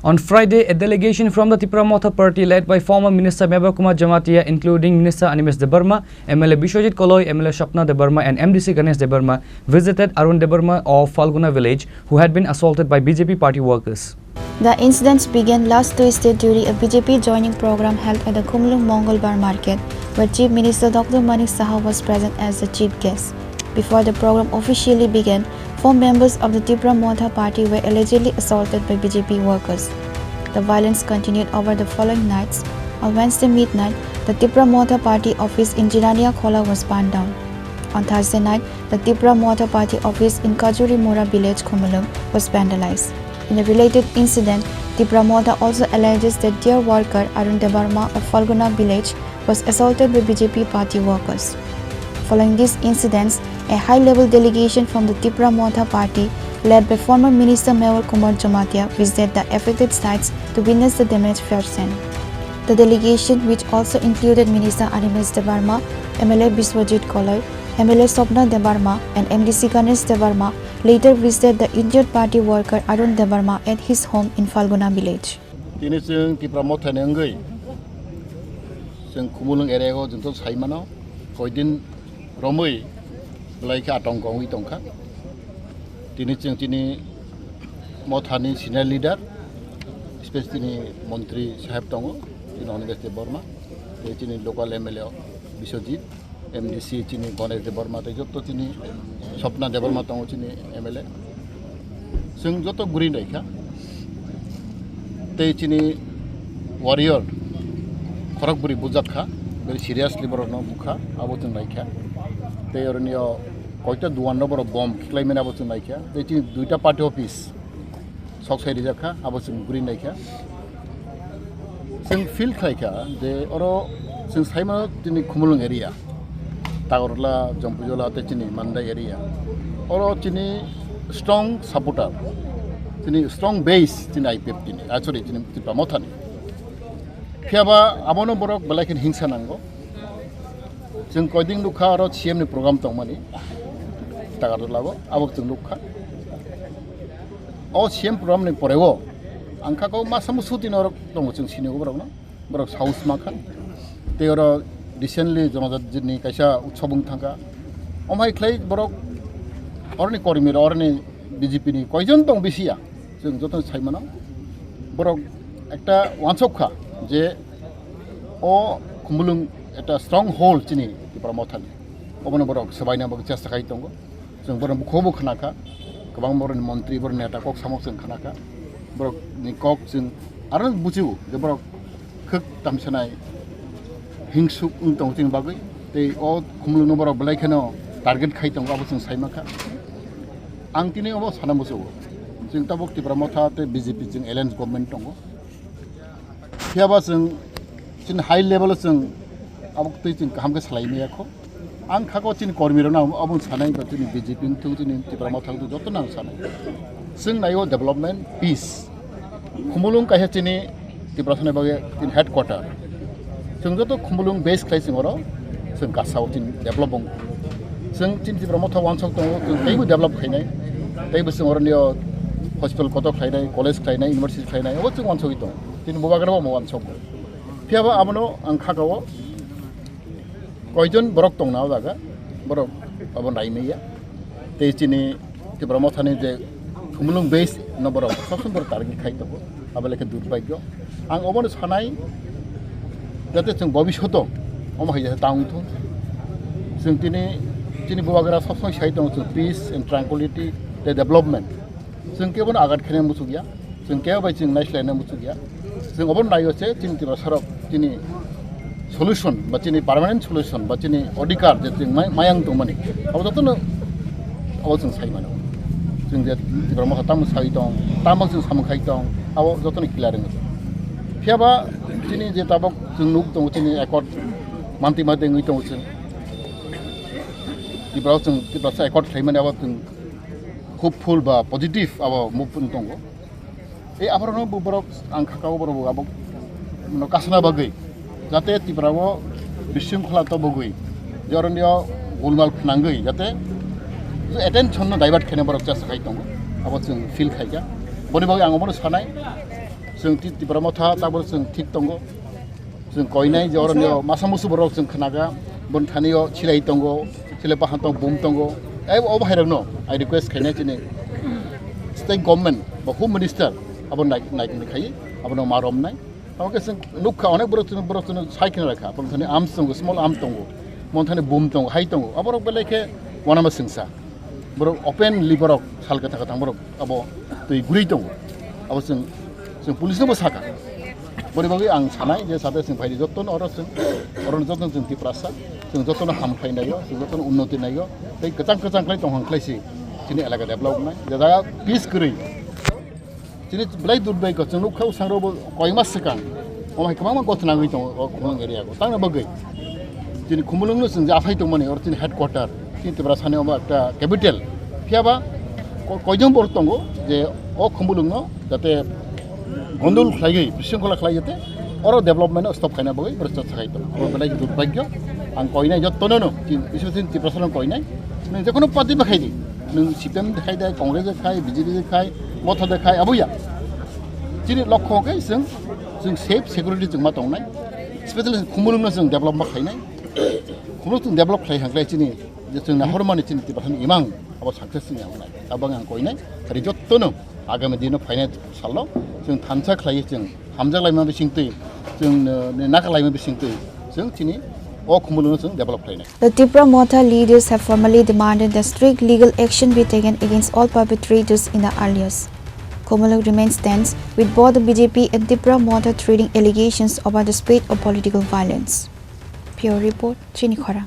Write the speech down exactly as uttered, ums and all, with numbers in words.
On Friday, a delegation from the Tipra Motha party led by former Minister Mevar Kumar Jamatia, including Minister Animesh Debbarma, M L A Biswajit Koloi, M L A Swapna Debbarma, and M D C Ganesh Debbarma, visited Arun Debbarma of Falguna village, who had been assaulted by B J P party workers. The incidents began last Tuesday during a B J P joining program held at the Khumulwng Mongolbar Market, where Chief Minister Doctor Manik Saha was present as the chief guest. Before the program officially began, four members of the Tipra Motha party were allegedly assaulted by B J P workers. The violence continued over the following nights. On Wednesday midnight, the Tipra Motha party office in Jirania Khola was burned down. On Thursday night, the Tipra Motha party office in Kajuri Mura village, Khumulwng, was vandalized. In a related incident, Tipra Motha also alleges that their worker Arun Debbarma of Falguna village was assaulted by B J P party workers. Following these incidents, a high-level delegation from the Tipra Motha party, led by former Minister Mevar Kumar Jamatia, visited the affected sites to witness the damage firsthand. The delegation, which also included Minister Animesh Debbarma, M L A Biswajit Koloi, M L A Swapna Debbarma, and M D C Ganesh Debbarma, later visited the injured party worker Arun Debbarma at his home in Falguna village. Tini chwng Tipra Mothani wngwi chwng Khumulwng area o jwnto sai mano, koidin romwi belai khe atongko wngwi tongkha. Tini chwng chini Mothani senior leader, specially chini montri saheb tongo, chini Animesh Debbarma, tei chini local M L A Biswajit, M D C chini Ganesh Debbarma tei jotto chini Swapna Debbarma tongo chini M L A. Chwng joto guri naikha. Tei chini warrior khorok bwrwi bujak kha, very seriously borokno bukha, abo chwng naikha. Tei oroni o koita duan no borok bom khiklaimani abo chwng naikha. Tei chini duita party office sok sai rijak kha, abo chwng guri naikha. Chwng feel khlaikha je oro chwng saimano chini Khumulwng area, Tagarla, Jampuijala tei chini Mandai area. Oro chini strong supporter, chini strong base chini I P F T ni, ah, sorry, chini Tipra Mothani. Phiyaba abono borok belai khe hingsa nango. Chwng koiding nukha oro C M ni program tongmani, Tagarla o, abo chwng nukha. O C M program ni poreo ang kha ko masa musu tini oro tongo chwng sini borokno, borok saus ma kha. Tei oro recently Jonojat ni kaisa utsob wng thangkha. Omhai khlai borok oroni kormi rok oroni B J P ni koijon tong bisi ya. Chwng joto sai mano. Borok ekta wansok kha je o Khumulwng ekta strong hold chini Tipra Mothani. Obono borok swbaina bagwi chesta khai tongo. Chwng borok bukhubo khna kha. Kwbang borokni montri, borokni neta kok samok chwng khna kha. Borokni kok chwng aro bujigo je borok khwk tamsanai hingsuk wng tongo chini bagwi. Tei o Khumulwngno borok belai kheno target khai tongo, abo chwng sai mankha. Ang tini obo sana muchungo. Chwng tabuk Tipra Motha tei B J P chwng alliance government tongo. Phiyaba chwng chini high level o chwng abo twi chwng kaham khe salai maya kho. Ang kha ko chini kormi rokno abo, abo sanai ba chini B J P wngthung, chini Tipra Motha wngthung, joto no ang sanai. Chwng naio development, peace. Khumulwng kaisa chini Tiprasa ni bagwi chini headquarter. Chwng joto Khumulwng base khlai chwng oro chwng kasao chini develop wng. Chwng chini Tipra Motha wansok tongo, chwng teibo develop khainai. Teibo chwng oroni o hospital kotor khlainai, college khlainai, university khlainai, obo chwng wansogwi tongo. Chini bubagra bo omo wansok. Phiyaba abono ang kha kao koijon borok tongna o jaga, borok abo nai maya. Tei chini Tipra Mothani je Khumulwng base no borok sob somoi borok target khai tongo, abo lekhe durbhagyo. Ang obono sanai jate chwng bobishoto omo hai jate ta wngthung. Chwng tini chini bubagra sob somoi sai tongo chwng peace and tranquility tei development. Chwng kebono agat khaina muchukya, chwng kebo bai chwng naislaina muchukya. Chwng obono naio se chini Tiprasarok chini solution ba chini permanent solution ba chini odhikar je chwng mai-, mayang tongmani, abo jotono abo chwng sai mano. Chwng je Tipra Motha tamo sai tong, tamo chwng samung khai tong, abo jotono clear wngwi. Phiyaba chini je tabok chwng nuk tongo chini accord manti mate wngwi tongo chwng. Tipra chwng Tiprasa accord khlaimani abo chwng hopeful ba positive abo move wng tongo. Ei aphorono bo borok ang kha kao borok bo abo no kasna bagwi jate Tipra o bisingkhola to bogwi je oroni o gulmal phnangwi jate attention no divert khaina borok chesta khai tongo, abo chwng feel khaikha. Boni bagwi ang obono sanai Chwng Ti-, Tipra Motha tabuk chwng thik tongo. Chwng koinai je oro nio masa musu borok chwng khnaga, bon thanio silai tongo, silai bahan tongo, bum tongo. Ai obo hairokno I request khainai chini state government ba home minister abo nai-, naikni khai abono ma romnai. Abo khe chwng nukha onek borok chwng, borok chwng sai khna rakha. Bon thani arms tongo, small arm tongo, bon thani bum tongo, hai tongo. Aborok belai khe wanama singsa. Borok openly borok sal kwthang kwthang borok abo twi guri tongo. Abo chwng, chwng police no bo saka. Boni bagwi ang sanai je sate chwng phaidi jotto no oro chwng, oro jotto chwng Tiprasa, chwng jotto no ham khlai naio, chwng jotto no unnoti naio, tei kwchang kwchang khlai tong hang khlai si chini elaka develop nai. Je jaga peace kwrwi. Chini belai durbhagyo, chwng nukha bwskango bo koima swkang, omo hai kwbangma gothona wngwi tongo o Khumulwng area o. Tangna bagwi chini Khumulwng no chwng je aphai tongmani, oro chini headquarter, chini Tiprasani omo ekta capital. Phiyaba ko-, koijon borok tongo je o Khumulwng no jate gondol khlaiwi, bisingkhola khlai jate oro development no stop khaina bagwi borok chaksa khai tongo. Omo belai durbhagyo, ang koinai jottono no, chini, especially chini Tiprasa no koinai, nwng jekono party bai khai di, nwng C P M de khai de, Congress de khai, B J P de khai, Motha de khai, abo ya. Chini lokho khe chwng, chwng safe security chwng ma tongnai. Especially Khumulwng no chwng develop ma khlainai. Khumulwng chwng develop khlai hang khlai chini, je chwng nahormani chini Tiprasani imang abo success ni abo nai. Abo ang koinai, hari jotto no agami dino phainai salo chwng thansa khlai chwng hamjak laima bising twi, chwng, uh, naka laima bising twi, chwng chini o Khumulwng no chwng develop khlainai. The Tipra Motha leaders have formally demanded that strict legal action be taken against all perpetrators in the alias. Khumulwng remains tense, with both the B J P and Tipra Motha trading allegations over the spate of political violence. Bureau Report, Chini Khorang.